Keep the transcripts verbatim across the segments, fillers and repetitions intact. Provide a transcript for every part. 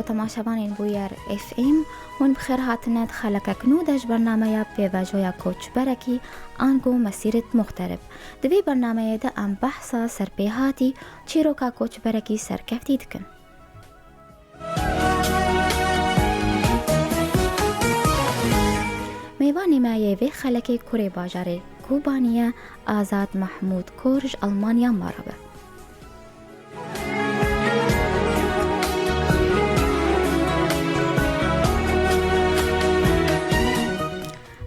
Temaşevanên Bûyer F M, hûn bi xêr hatine di xelekek nû de ji bernameya Pêvajoya Koçberekî, ango Mesîret Muxterib. Di vê bernameyê de em behsa serpêhatî çîroka koçberekî serkeftî dikin. Mêvanê me yê vê xelekê kurê bajarê Kobanî ye, Azad Mehmûd Kor ji Almanya me re be.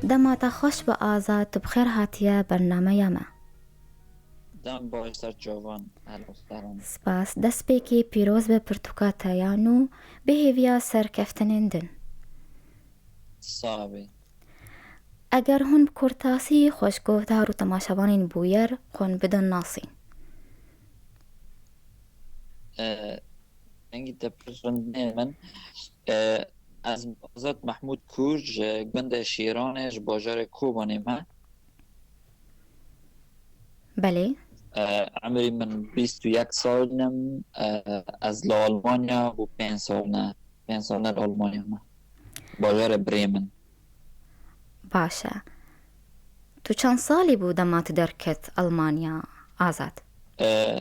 Dema te xweş be Azad, tu bi xêr hatiye bernameya me. Dem baş ser çavan, ehlen we sehlen. Spas. Destpêkê pîroz be pirtûka te ya nû, bi hêviya serkeftinên din. Sax be. Eger hûn bi kurtasî xwe ji guhdar û temaşevanên Bûyer xwe bidin nasîn. E, dengî te pir rind nê min. E, ez Azad Mehmûd Kûr ji gundê Şîranê ji bajarê Kobanê me. Belê. E, emrî min bîst û yek sal in. E, ez li Almanya bû pênc sal ne. Pênc sal ne li Almanya me. Bajarê Bremen. Baş e. Tu çend salî bû dema tu derket Almanya, Azad? E,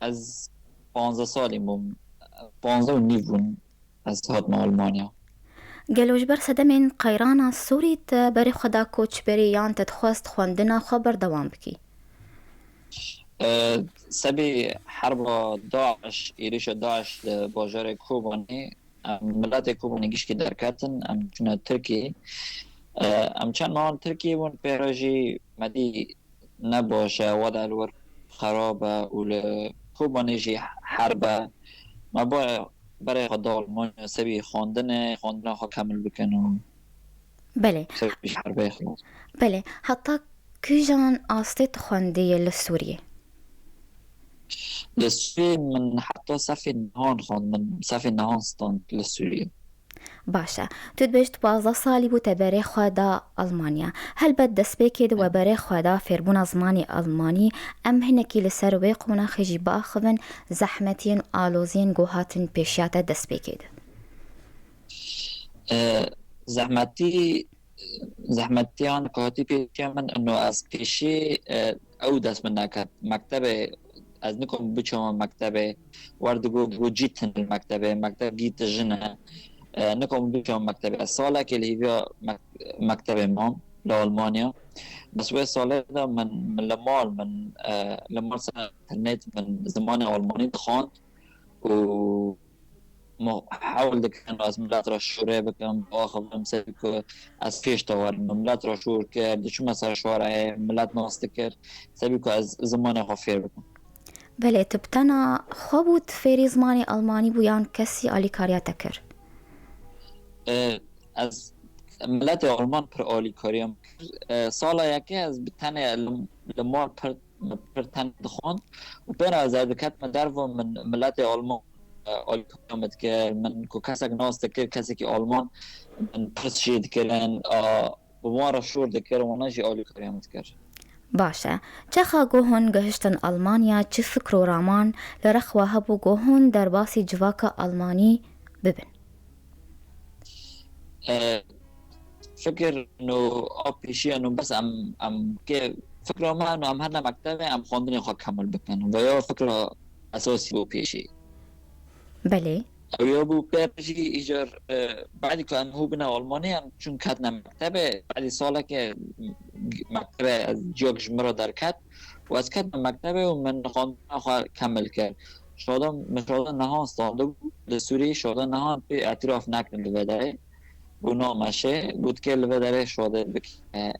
ez panzdeh salî bûm. Panzdeh û nîv bûn ez hatime Almanya. Gelo ji ber sedemên qeyrana Sûrî te berê xwe da koçberî yan te dixwest xwendina xwe berdewam bikî? E, sebî herba DAIŞ, êrişa DAIŞ li bajarê Kobanê, em miletê Kobanê gişkî derketin, em çûne Tirkiyê. E, em çend mehan Tirkiyê bûn, pê re jî me dî ne baş e, wede li wir xerab e û li Kobanê jî herb e. Me ba berê xwe da Almanya, sebî xwendinê, xwendina xwe kemil bikin û Belê. sebî ji herbê xilas. Belê. Heta kîjan astê tu xwendiye li Sûriyê? Li Sûriyê min heta sefê nihan xwend, min sefê nihan stand li Sûriyê. Baş e. Tu dibêjî tu pazdeh salî bû te berê xwe da Almanya. Helbet destpêkê de we berê xwe da fêrbûna zimanê Almanî, em hinekî li ser wê qonaxê jî biaxivin, zehmetiyên û aloziyên ku hatin pêşiya te destpêkê de. E, zehmetî, zehmetiyan ku hatî pêşiya min, ino ez pêşî, e, ew dest min neket. Mektebê, ez nikom biçama mektebê, wer digo, digo cî tune li mektebê, mekteb gî tijin e. E, nikom biçama mektebê. Ez salekê li hîviya mek-, mektebê mam, li Almanya. Bes wê salê de min, min li mal, min, e, li mal ser internet min zimanê Almanî dixwand û hewl dikin ez milet re şûrê bikim, biaxivim, sebî ku ez pêş de werim. Min milet re şûr kir, diçûme ser şwareyê, milet nas dikir, sebî ku ez zimanê xwe fêr bikim. Belê, tu bi tena xwe bû tu fêrî zimanê Almanî bû yan kesî alîkariya te kir? E, ez miletê Alman pir alîkariya min kir. E, sala yekê ez bi tenê li, li mal pir, pir tenê dixwand û pê re ez diketime derve min miletê Alman, e, alîkariya min dikir. Min ku kesek nas dikir, kesekî Alman, min pirs jê dikirin, a, bi wan re şûr dikir, wana jî alîkariya min dikir. Baş e. Çaxa ku hûn gihiştin Almanya, çi fikr û raman li rex we hebû ku hûn derbasî civaka Almanî bibin? E, fikir no a pêşiya no bes em, em ke fikra me no em herne mektebê em xwendinê xwe kemil bikin. Ve ya fikra esasî bû pêşî. Belê. Ew ya bû pê jî îcar, e, badî ku em hû bine Almanî em çûn ketine mektebê. Badî saleke mektebê ez ciyok ji min re derket û ez ketime mektebê û min xwendina xwe kemil kir. Şada, min şada nehan standibû li Sûrî, şada nehan pê etiraf nekin li vê derê. Bû nameşe, got ke li vê derê şade bike.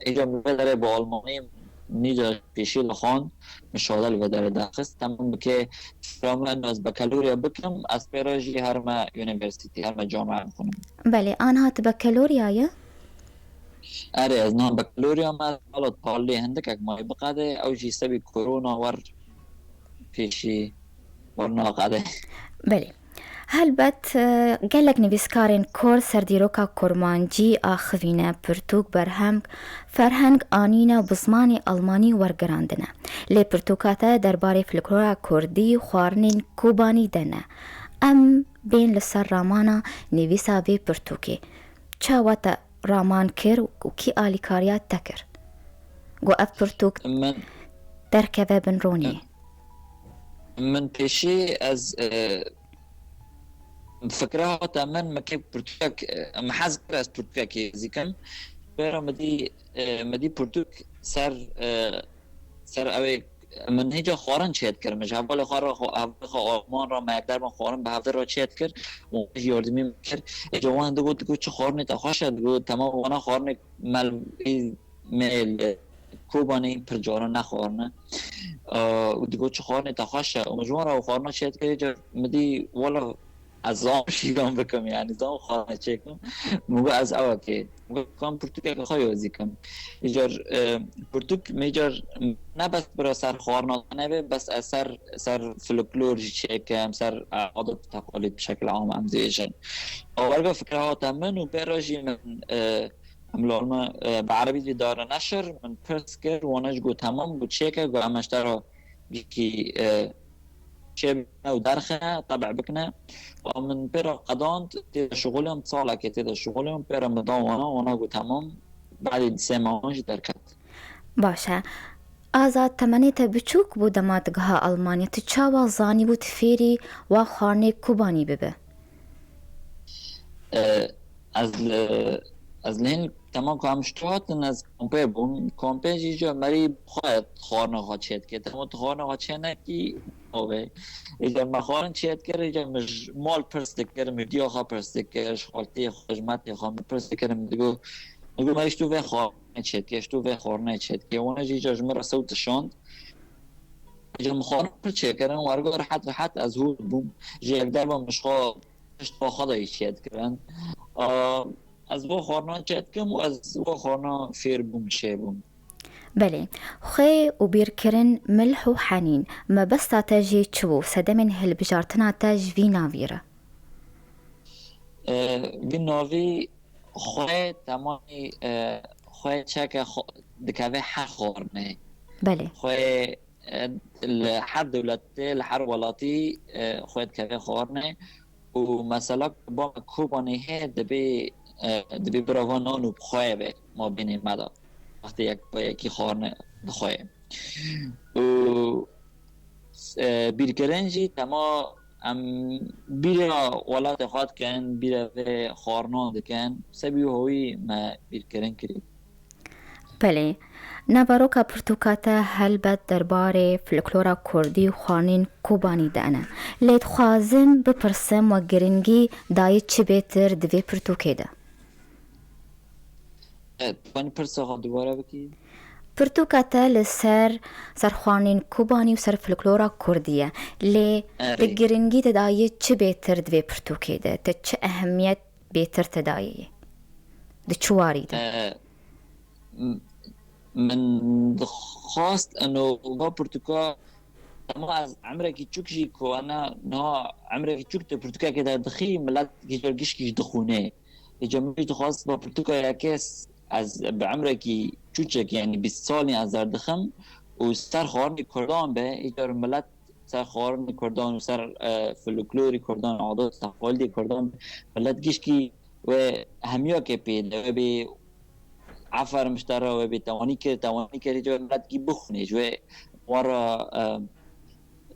Îca li vê derê bi Almanî nîca pêşî li xwend, min şade li vê derê derxist. Temam bike, fikra min ez bakalorya bikim, ez pê re jî herme university, herme camia bixwînim. Belê, anha tu bakalorya ye? Erê, ez niha bakalorya me, xelat parlê hindikek mayî biqede, ew jî sebî korona wer pêşî wer naqede. Belê. Helbet, e, gelek nivîskarên kor ser dîroka kurmancî axivîne, pirtûk, berhemg, ferheng anîne û bi zimanê almanî wergerandine. Lê pirtûka te derbarê folklora kurdî û xwarinên Kobanî de ne. Em Bên li ser ramana nivîsa vê pirtûkê. Çawa te raman kir û kî alîkariya te kir? Ku ev pirtûk Min derkeve bin roniyê. Min pêşî ez, e, fikra hate min, min kê pirtûkek, e, min hez kir ez pirtûkekê zîkim. Pêra min dî, e, min dî pirtûk ser, e, ser ew ê, min hêca xwarin çêt kir. Min ji hevalê xwe re, xwe, hevalê xwe Alman re, me yekdar bin xwarin bi hevdî re çêt kir. Û ji yardimî min kir. Êca wan digot, digot, "Çi xwarinê te xweş e?" Digot, "Temam, wana xwarinê me li, me li Kobanê pir caran nexwarine." Û digot, "Çi xwarinê te xweş e?" Û ji wan re ew xwarina çêt kir. Êca min dî, wela ez zam şîvan bikim, yani zam xwarinê çêkim. Min got, "Ez ew kê." Min got, "Kan pirtûkeke xwe yozî kim." Îcar, e, pirtûk, min îcar ne bes bira ser xwarina nebe, bes ez ser, ser folklor jî çêkim, ser, e, adet teqalîd bi şekil am em dibêjin. Warga fikra hate min û pê re jî min, e, em li Alman, e, bi erebî jî dare neşir, min pirs kir, wana jî got, "Temam, got çêke, got em ji te re gişkî, e, çê bikine û derxine, tebeî bikine." Û min pê re qedand, tê de şixulê min, salekê tê de şixulê min, pê re min da wana, wana got, "Temam." Badê sê mehan jî derket. Baş e. Azad, temenê te biçûk bû dema tu giha Almanya. Tu çawa zanîbû tu fêrî wa xwarinê Kobanî bibe? E, ez li, ez li hin, temam ku em ji tu hatin, ez kampê bûm. Kampê jî ji merî xwe xwarina xwe çêdike. Temam tu xwarina xwe çê nekî, ove. Îcar me xwarin çêdikir, îcar min ji mal pirs dikir, min diya xwe pirs dikir, ji xaltiyê xwe, ji metê xwe min pirs dikir, min digot, min got, "Merî ji tu vê xwarinê çêdike, ji tu vê xwarinê çêdike." Wana jî îcar ji min re sewt dişand. Îcar min xwarin pir çêkirin, warga rehet rehet ez hûr bûm. Ji yekdar bûm, min ji xwe pişt xwe xwe de yî çêdikirin. A, ez bo xwarina çêdikim û ez bo xwarina fêr bûm, çêbûm. Belê. Xwê û bîrkirin, milh û henîn. Mebesta te jê çi bû? Sedemên hilbijartina te ji vî navî re? E, vî navî xwê temanî, e, xwê çeke xwe dikeve her xwarinê. Belê. Xwê, e, li her dewletê, li her welatî, e, xwê dikeve xwarinê. Û mesela ku ba me Kobanê heye, dibê, e, dibê bira van nan û bi xwe be mabênê me de. Wextê yek bi yekî xwarine dixwe. Û, e, bîrkirin jî tema em bîra welatê xwe dikin, bîra vê xwarinan dikin. Sebî û hewî me bîrkirin kirî. Belê. Naveroka pirtûka te helbet derbarê folklora kurdî û xwarinên Kobanî de ne. Lê dixwazim bipirsim we giringî dayê çi bêtir di vê pirtûkê de? E, tu kanî pirsa xwe dubare bikî? Pirtûka te li ser, ser xwarinên Kobanî û ser folklora kurdî ye. Lê Erê. Di giringî te dayê çi bêtir di vê pirtûkê de? Te çi ehemiyet bêtir te dayê? Di çi warî de? E, m-, min dixwast eno va pirtûka, ama ez emrekî çûk jî ku ana niha emrekî çûk di pirtûkekê de dixî, milet gîcar gişkî jî dixwîne. Îca min jî dixwast va pirtûka yekê s-, ez bi emrekî çûçek, yani bîst salî ez derdixim û ser xwarinê kurdan be, îcar milet ser xwarinê kurdan û ser, e, folklorê kurdan, adet teqalîdê kurdan, milet gişkî wê hemiyakê pê de, wê bê eferim ji te re, wê bê tewanî kir, tewanî kir, îcar milet gî bixwîne, ji wê wara, e,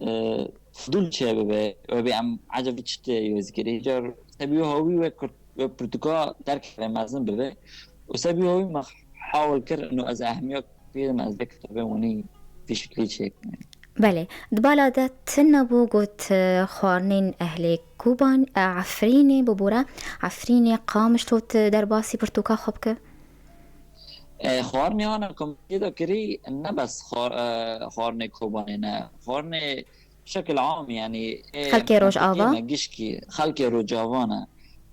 e, fidûl çêbibe, wê bê em ecebî çi tê yozî kirî, îcar sebî û hewî wê kurt-, wê pirtûka derkeve mezin bibe. Û sebî û hewî me hewil kir, ino ez ehmiyak pêdim, ez vê kitêbê wanî vî şiklî çêkim. Belê. Di bala de tune bû got, e, xwarinên ehlê Koban, e, Efrînê, bibûre, Efrînê, Qamişlo tu derbasî pirtûka xwe bike? E, xwarinê ana ku min tê de kirî ne bes xwar-, e, xwarinê Kobanê ne. Xwarinê şekil am, yani, ê Xelkê Rojava? Me gişkî, xelkê Rojava ne.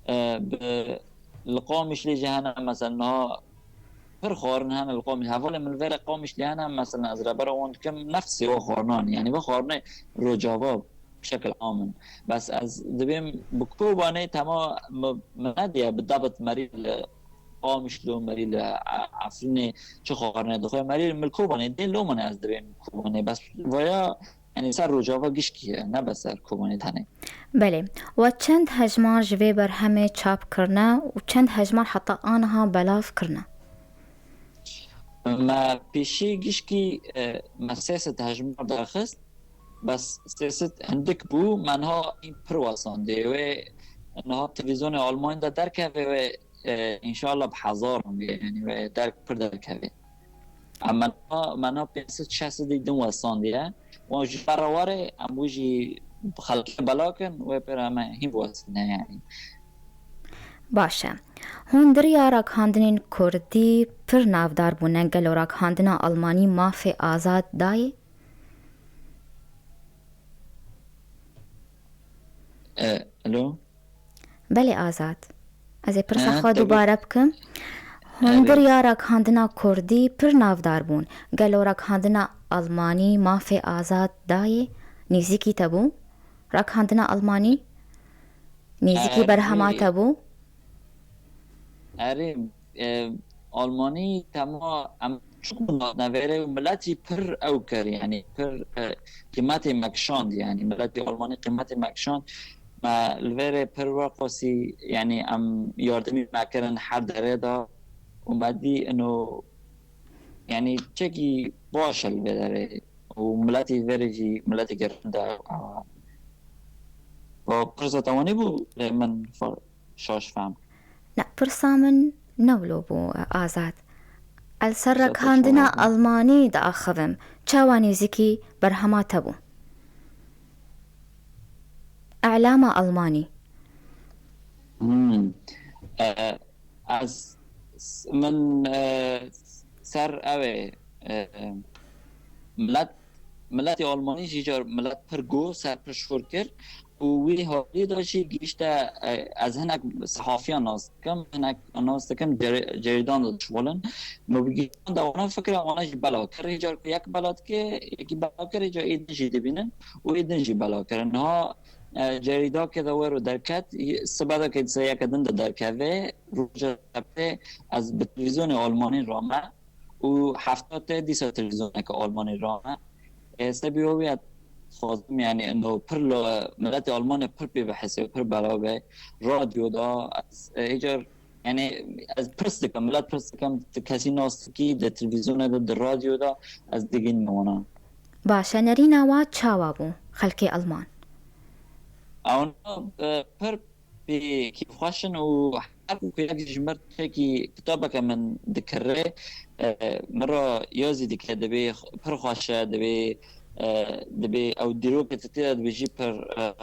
E, bi, li Qamişlê jî hene, mesela, niha pir xwarin hene li Qamiş-, hevalê min vere Qamişlê hene, mesela, ez rebera wan dikim, nefsê wa xwarinan, yani, va xwarinê Rojava bi şekil am in. Bes ez dibêm bi Kobanê tema mi, mi nediye bi debit merî li Qamişlo, merî li E-, Efrînê çi xwarine dixwe, merî li Kobanê dê lo min ez dibêm Kobanê. Bes vaya Yanî ser Rojava gişkî ye, ne bes ser Kobanê tenê. Belê. We çend hejmar ji vê berhemê çap kirine û çend hejmar heta aniha belav kirine? Me pêşî gişkî, e, me sê sed hejmar derxist. Bes sê sed hindik bû, me niha hîn pir wesandê. Wê niha televîzyonê Almanya de derkeve, wê, e, înşallah bi hezaran bê, yanî wê der-, pir derkeve. Em me niha, me niha pênc sed şeş sed din wesandiye. Wan ji me re were, em wî jî xelkê bela kin, wê pê re em hîn biwesîne, yanî. Baş e. Hûn di riya ragihandinên kurdî pir navdar bûne. Gelo ragihandina Almanî mafê azad dayê? E, alo? Belê Azad. Ez ê pirsa Ha, xwe tabii. dubare bikim. Hûn Evet. di riya ragihandina kurdî pir navdar bûn. Gelo ragihandina Almanî mafê azad dayê? Nêzîkî te bû? Ragihandina Almanî? Nêzîkî Erê. berhema te bû? Erê, e, Almanî tema em çok navêre û miletî pir ew kir, yanî pir, e, qîmetê me kişand, yanî miletî Almanî qîmetê me kişand. Me li vêrê pir wexosî, yanî em yardimî me kirin her derê de û me dî ino, yanî çekî baş e li vê derê û miletî vêrê jî miletê gerinde. Û pirsa te wanî bû lê min fa-, şaş fehm. Ne, pirsa min ne wilo bû, Azad. Ez ser Pirsa te ragihandina çawa bû? Almanî diaxivim. Çawa nêzîkî berhema te bû? Îlama Almanî. Hmm. E, ez, s-, min, e, ser ew ê, e, milet, miletê Almanî jî car milet pir got, ser pir şor kir. Û wî halî de jî gihîşte, e, ez hinek sehafiyan nas dikim, hinek nas dikim, cer-, cerîdan de dişixulin. Min bi gihîştan de wana fikra wana jî bela kir. Hê car ku yek bela dike, yekî bela kir, hê car ê din jî dibînin û ê din jî bela kirin. Niha, e, cerîdakê de wero derket, y-, sibe de ke dîsa yeke din de derkeve, roja sebtê ez bi televîzyonê Almanî rame û hefta te dîsa televîzyoneke Almanî rame. E, sebî wî ya dixwazim, yanî, ino pir lo, miletê Almanê pir pê bihese, pir bela be. Radyoda, ez, e, hêcar, yanî, ez pirs dikim, milet pirs dikim, tu kesî nas dikî, di televîzyonê de, di radyoda, ez digînim wana. Baş e, nerîna wa çawa bû, xelkê Alman? Ewna, e, pir pê kêfxweş in û her ku yek ji mir tiştekî kitabeke min dikirê, e, min re yazî dike, dibê pir xweş e, dibê, e, dibê ew dîrokê tu tê de dibêjî pir, e,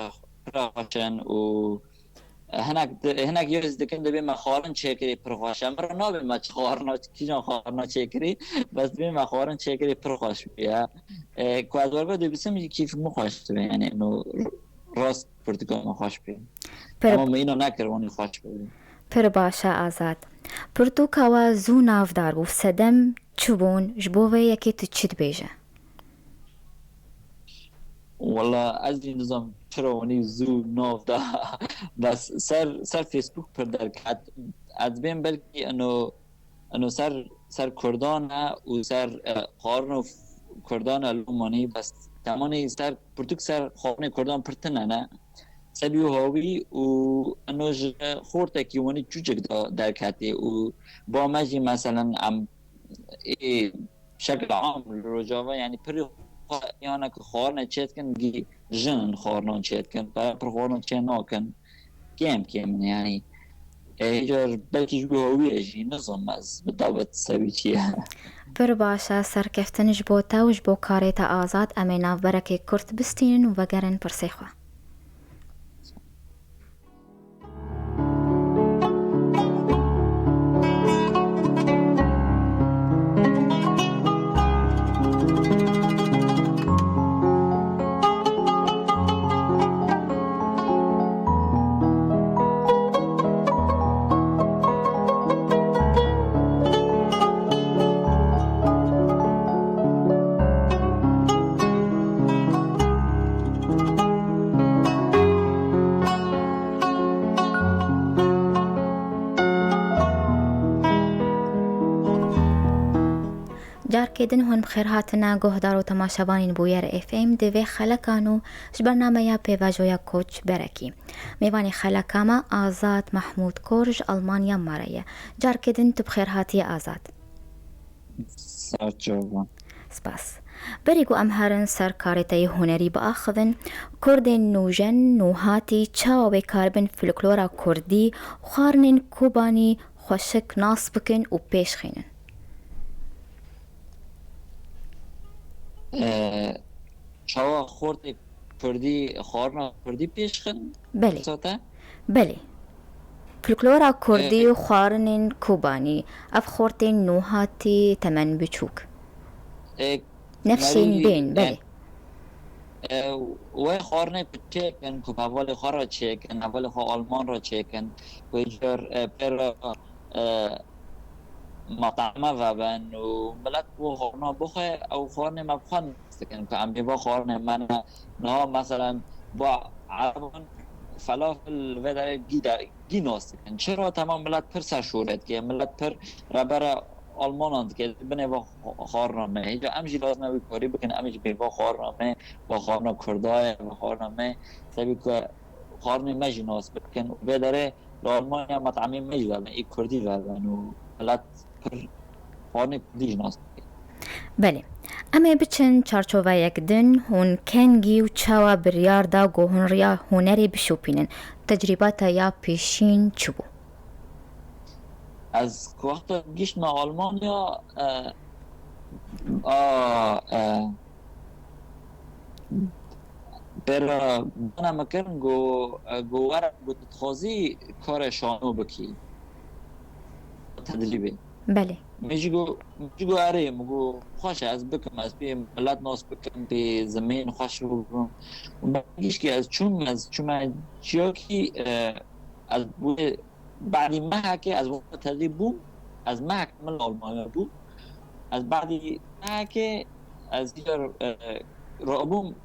pir xweş in û hinek di-, hinek yazî dikin, dibê me xwarin çêkirî pir xweş e. Min re nabê me çi xwarina, kîjan xwarina çêkirî, bes dibê me xwarin çêkirî pir xweş bûye. E, ku ez werbe dibîsim jî kêfî min xweş dibe, yanî, ino rast pirtûka min xweş bûye. Pir Ama me îno nekir, wanî xweş bûye. Pir baş e, Azad. Pirtûka we zû navdar bû, sedem çi bûn, ji bo vê yekê tu çi dibêje? Wala ez jî nizam çira wanî zû nav da. Bes ser, ser Facebook pir derket. Ez bên belkî ino, ino ser, ser Kurdan e û ser, e, xwarino Kurdan e Lomanî, bes temanî ser pirtûk ser xwarinê Kurdan pir tune ne. Sebî û hawî û ino ji xortekî wanî çûçik da derketî û ba me jî meselen em ê şekil am li Rojava, yanî pirî xwe yana ku xwarine çê dikin, gî jin in xwarinan çê dikin, pere pir xwarinan çê nakin. Kêm kêm in, yanî, e, hêcar belkî ji bo hewî ye jî, nizam ez bi dawet sebî çi ye. Pir baş e, serkeftin ji bo te û ji bo karê te Azad. Em ê navberekê kurt bistînin û vegerin pirsê xwe. Carkê din hûn bi xêr hatine guhdar û temaşevanên Bûyer F M di vê xeleka nû ji bernameya Pêvajoya Koç Berekî. Mêvanê xeleka me Azad Mehmûd Kor ji Almanya me re ye. Carkê din tu bi xêr hatiye Azad. Sağ ol. Spas. Berî ku em herin ser karê te yê hunerî biaxivin, Kurdên nûjen, nûhatî çawa wê karibin folklora Kurdî û xwarinên Kobanî xweşik nas bikin û pêş xînin? Ee, çawa xortê Kurdî, xwarina Kurdî pêş xin? Belê. Sate? Belê. Folklora Kurdî Ee, û xwarinên Kobanî, ev xortên nûhatî temen biçûk. Ee, Nefşên merî, bên, e, belê. E, wê xwarinê ku çêkin, ku hevalê xwe re çêkin, hevalê xwe Alman re çêkin, ku îcar, e, pê re, e, matame vebin û milet bo xwarina bixwe, ew xwarinê me bi xwe nas dikin, ku em ê va xwarinê me ne. Niha, meselen, bo Ereban felafel vê derê gî de, gî nas dikin. Çira? Temam milet pir serşoret dike, milet pir rebere Almanan dike, binê va xwarina me. Hêca em jî lazim e wî karî bikin, em jî bê va xwarina me, va xwarina Kurda ye, va xwarina me. Sebî ku xwarinê me jî nas bikin û vê derê li Almanya metamê me jî vebin, ê Kurdî vebin û milet pir xwarinê Kurdî jî nas bikin. Belê. Em ê biçin çarçoveyek din, hûn kengî û çawa biryar da ku hûn riya hunerê bişopînin? Tecrîba te ya pêşîn çi bû? Ez ku wexta gihiştime Almanya, e, a, e, pêra bana me kirin, got, e, got, were, got, tu dixwazî karê şano bikî, tedrîbê. Belê. Min jî got, min jî got, erê, min got, xweş e, ez bikim, ez pê milet nas bikim, pê zimên xweş bikim. Û me gişkî ez çûm, ez çûme ciyakî, e, ez wê Badî mehekê ez wexta tedrîb bûm, ez mehek min li Almanya bû. Ez badî mehekê ez îcar, e, rabûm,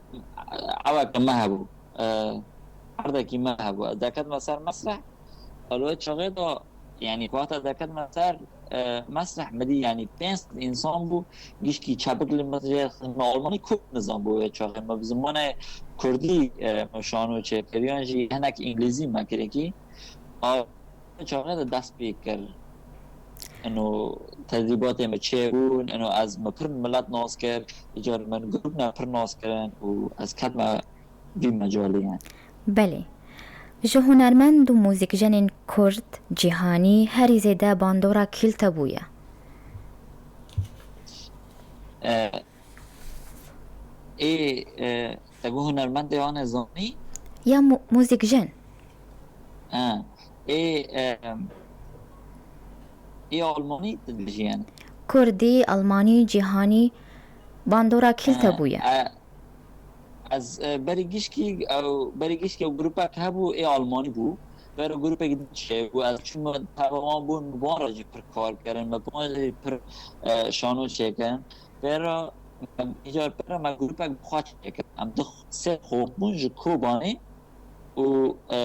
eweke me hebû. E, erdekî me hebû. Ez derketime ser mesreh. Li wê çaxê de, yanî, wexta derketime ser, e, mesreh, min dî, yanî, pênc sed însan bû, gişkî çepik li min jê, me Almanî kurt nizanbû wê çaxê. Me bi zimanê Kurdî, e, me şano çêkir, yan jî hinek Îngilîzî me kirekî. A, çaxê de dest pê kir. Eno tedrîbatê me çêbûn, eno ez me pir milet nas kir, îcar min grûpne pir nas kirin û ez ketme vî mecalê, yani. Belê. Ji hunermend û muzîkjenên kurd, cîhanî herî zêde bandora kî li te bûye? E, Ê, e, te got hunermendê ane zanî? Ya mu-, muzîkjen. Ha. Ê, e, ê Almanî tu dibêjî yani? Kurdî, Almanî, cîhanî, bandora kî li te bûye? Ha, e, ez, e, berî gişkî, ew, berî gişkî ew grûpek hebû, ê Almanî bû. Ber grûpek din çêbû, ez çûme teva wan bûn, bi wan re jî pir kar kirin, me bi wan jî pir, e, şano çêkirin. Pêra, îcar pêra me grûpek bi xwe çêkir. Em du sê xort bûn ji Kobanê û, e,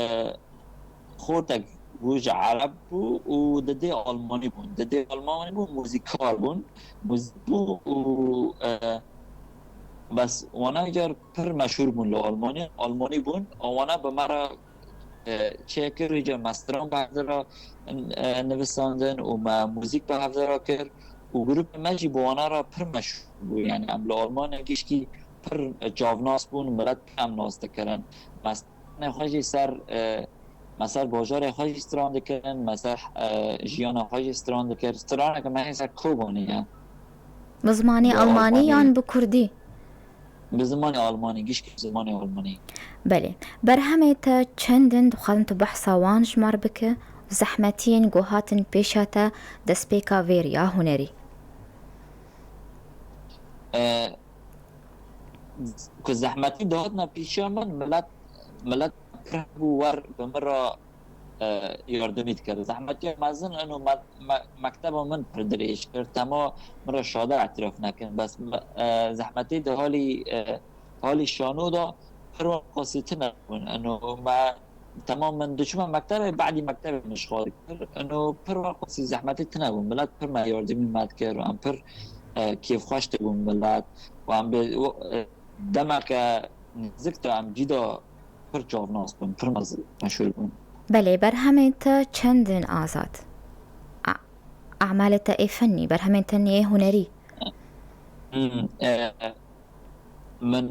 xortek bû ji Ereb bû û didê Almanî bûn. Didê Almanî bûn, muzîkar bûn. Muzîk bû û, e, bes wana îcar pir meşhûr bûn li Almanî. Almanî bûn, wana bi me re e, çêkir, îca me stran bi hevdira, e, nivîsandin û me muzîk bi hevdira kir û grûpê me jî bi wana re pir meşhûr bû. Yani em li Almanya gişkî pir, e, çavnas bûn, milet pir em nas dikirin. Me stranê xwe jî ser, e, me ser bajarê xwe jî stran dikirin, me ser, e, jiyana xwe jî stran dikir. Straneke me hê ser Kobanê ye. Bi zimanê Almanî yan bi Kurdî? Bi zimanê Almanî, gişkî bi zimanê Almanî. Belê. Berhemê te çend in, dixwazim tu behsa wan ji me re bike û zehmetiyên ku hatin pêşiya te destpêka vê riya hunerî? E, ku zehmetî dihatina pêşiya min, milet, milet pir hebû wer bi min re e, yardimî dikir. Zehmetiya mezin eno me-, me-, mekteba min pir dirêj kir. Tema min re şade îtiraf nekin. Bes me-, e, zehmetê di halî, e, halî şano de pir waqasî tune bûn. Eno me, temam min diçûme mektebê, badî mektebê min ji xwe dikir. Eno pir waqasî zehmetê tune bûn. Milet pir me yardimî me dikir. Em pir e, kêfxweş dibûn milet. Û em bê, û, e, demeke nêzik de em cî de pir çavnas bûn, pir mez-, meşhûr bûn. Belê, berhemên te çend in Azad? A-, emalê te ê fennî, berhemên te yê hunerî? Hmm, e, min,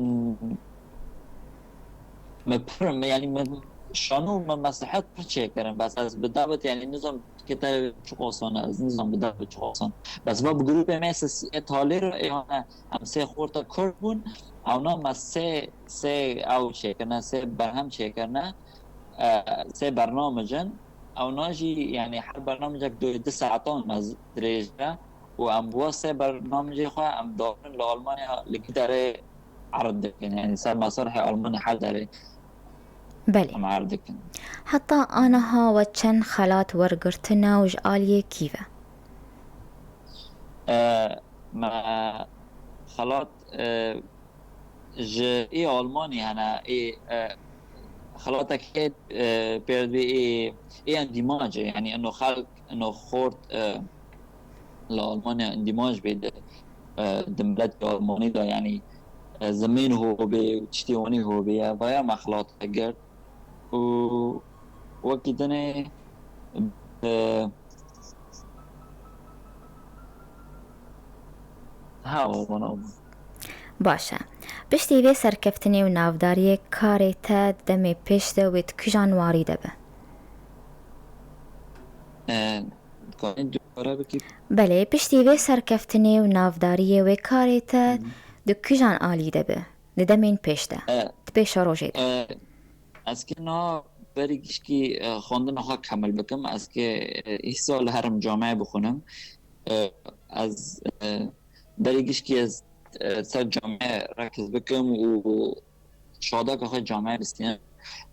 min pir, yanî min şano û min meslehet pir çêkirin. Bes ez bi dawet, yanî nizam kê te çiqasan, ez nizam bi dawet çiqasan. Bes va bi grûpê me se sê talê re, ê hane, em sê xorta Kurd bûn, ewna me sê, sê ew çêkirine, sê berhem çêkirine, e, sê bernamecin. Ewna jî, yanî her bernamecek du, du saetan me dirêj e. Û em bi wa sê bernamecê xwe em darin li Almanya li Giderê erd dikin. Yanî ser mesarhê Almanya her derê Belê. Em erd dikin. Heta aniha we çend xelat wergirtine û ji aliyê kî ve? E, me xelat, e, ji ê Almanî hene, ê, e, xelatekê, e, pêrdvê ê, ê endîmacê, yanî ino xelk, ino xort, e, li Almanya endîmac bê di, e, di miletê Almanî de, yanî, e, zimên hobê û tiştê wanî hobê ye, vaya me xelat girt. Û wekî dinê, e, ha, wana. Baş e. Piştî vê serkeftinê û navdariyê karê te di demê pêş de wê di kîjan warî de be? E, dikanî dubare bikî? Belê, piştî vê serkeftinê û navdariyê wê karê te di kîjan alî de be? Di demên pêş de. E, Di pêşerojê de. E, ez kê niha berî gişkî, e, xwendina xwe kemil bikim. Ez kê, e, îsal herim cameyê bixwînim. E, ez, e, berî gişkî ez, e, ser cameyê rekiz bikim û şadaka xwe cameyê bistînim.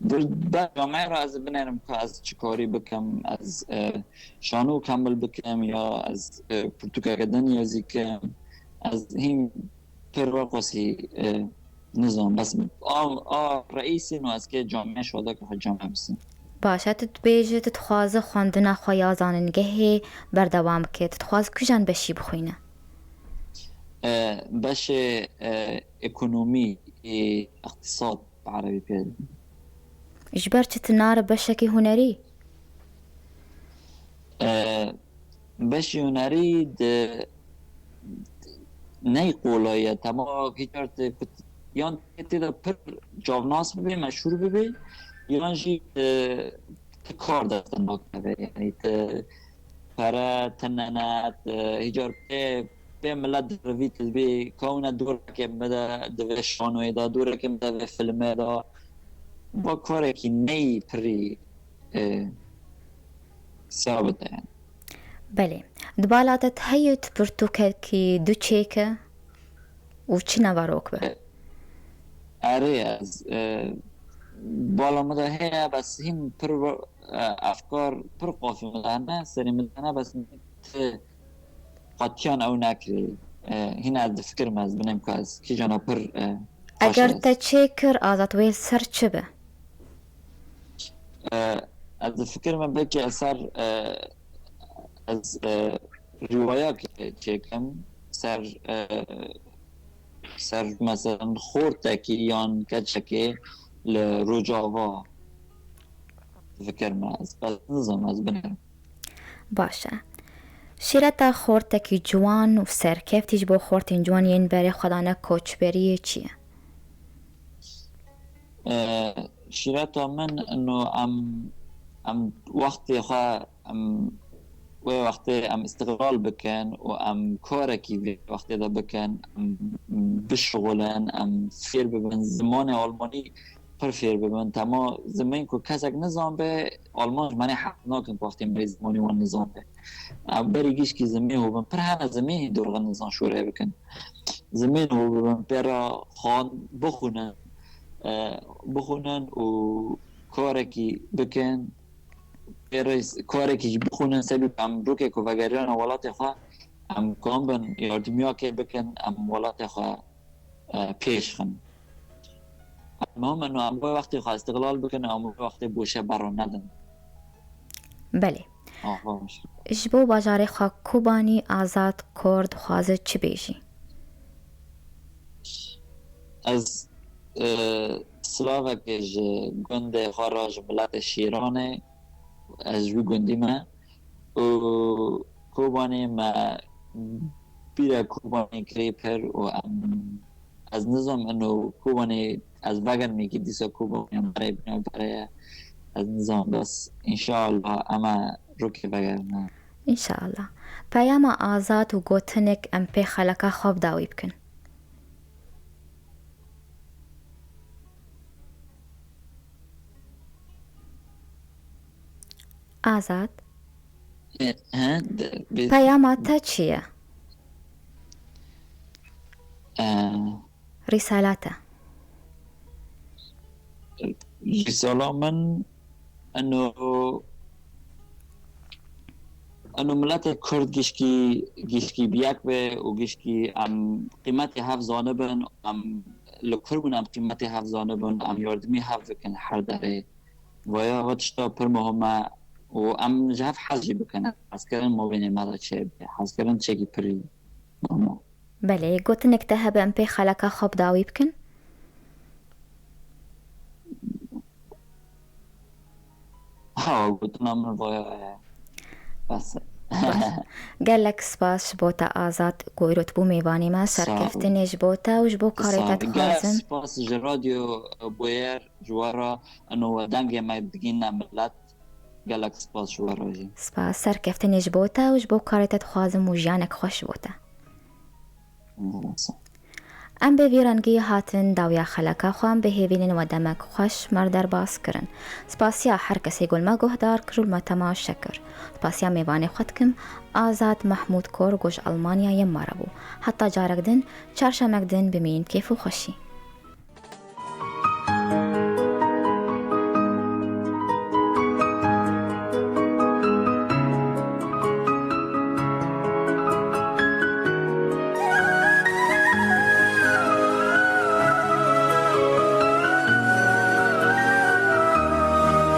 Ber cameyê re ez binêrim ku ez çi karî bikim, ez, e, şano kemil bikim ya ez, e, pirtûkeke din yazî kim. Ez hîn pir wekosî, e, nizam. Bes a, a reîsî no ez kê camê şodek xwe came bisin. Baş e, tu dibêje, tu dixwaze xwendina xwe ya zanîngehê berdewam bike. Tu dixwaze kîjan beşî bixwîne? E, beşê, e, ekonomî, ê, iqtisad bi erebî pê. Ji ber çi tu nare beşekî hunerî? E, beşî hunerî di ney qolay ye. Tema hîcar te kut-, yan tê de pir cavnas bibe, meşhûr bibe, yan jî ti, ti kar dest nakeve. Yanî ti pere tine ne, ti hîcar pê, pê milet dirivî, ti dibê kewne doreke me de di vê şanoyê de, doreke me de vê filmê de. Va karekî ney pirî, e, sabit e. Belê. Di bala te heye tu pirtûkekî du çêke û çi nevarok be? E, erê, ez, e, bala min de heye, bes hîn pir, e, efkar pir qafî min de hene, serê min de hene, bes min ti qetiyan ew nekirî. E, hîn ez difikirim ez binêm ku ez kîjana pir, e, xweş Eger e. Te çêkir, Azad, wê ser çi be? E, ez difikirim belkî ez ser, e, ez, e, rîwayek çêkim ser, e, ser mesela xortekî yan keçekê li Rojava difikirim ez. Bes nizam ez binêrim. Baş e. Şîreta xortekî ciwan û serkeftî ji bo xortên ciwan yên berê xwe dane koçberiyê çi ye? E, şîreta min ino em, em wextê xwe, em wê wextê em îstiqlal bikin û em karekî vê wextê de bikin, em bişixulin, em fêr bibin, zimanê almanî pir fêr bibin. Tema zimên ku kesek nizan be, alman ji me re hez nakin ku wextê me rê zimanê wan nizan be. Em berî gişkî zimê hûbin, pir hene zimê hî dorxin nizan şûrê bikin. Zimên hûbin, pê re xan bixwînin, e, bixwînin û karekî bikin. Pê re karekî jî bixwînin, sebî em rokê ku vegeriyana welatê xwe, em kan bin yardimiyakê bikin, em welatê xwe, e, pêş xin. Em hûbin û em wê wextê xwe îstiqlal bikin û em wê wextê boşe berro nedin. Belê. Ji bo bajarê xwe Kobanî Azad Kor dixwaze çi bêjî? Ez e, silavekê ji gundê xwe re, ji miletê Şîranê, ez ji wî gundî me û Kobanê me bîra Kobanê kirî pir û em, ez nizam ino Kobanê ez vegerim yekî dîsa Kobanê em berê bîna berê ye. Ez nizam bes înşallah em e rokê vegerine. Înşallah. Peyama Azad û gotinek em pê xeleka xwe bi dawî bikin. Azad. E, he, de, bi- Peyama te çi ye? E, Rîsala te. Rîsala min eno, eno miletê Kurd gişkî, gişkî bi yek be û gişkî em qîmetê hev zanibin, em li kur bûn em qîmetê hev zanibin, em yardimî hev bikin her derê. Vaya ve tişta pir muhim e û em ji hev hez jî bikin. Hezkirin mabênê me de çêbe. Hezkirin tiştekî pirî muhim e. Belê, gotinek te hebe em pê xeleka xwe bi dawî bikin? Ha, gotina min vaya ye. Bes. Baş. Gelek spas ji bo te Azad, ku îro tu bû mêvanê me. Sağ ol. Serkeftinê ji bo te û ji bo karê te dixwazim. Gelek spas ji Radyo Boyer ji we re, eno dengê me digîne milet. Gelek spas ji we re jî. Spas, serkeftinê ji bo te û ji bo karê te dixwazim û jiyanek xweş ji bo te. Em bi vî rengî hatin dawiya xeleka xwe, em bi hêvînin we demek xweş me re derbas kirin. Spasiya her kesê ku li me guhdar kir û li me temaşe kir. Spasiya mêvanê xwe dikim, Azad Mehmûd Kor ku ji Almanyayê me re bû. Heta carek din, çarşemek din bimînin kêf û xweşî.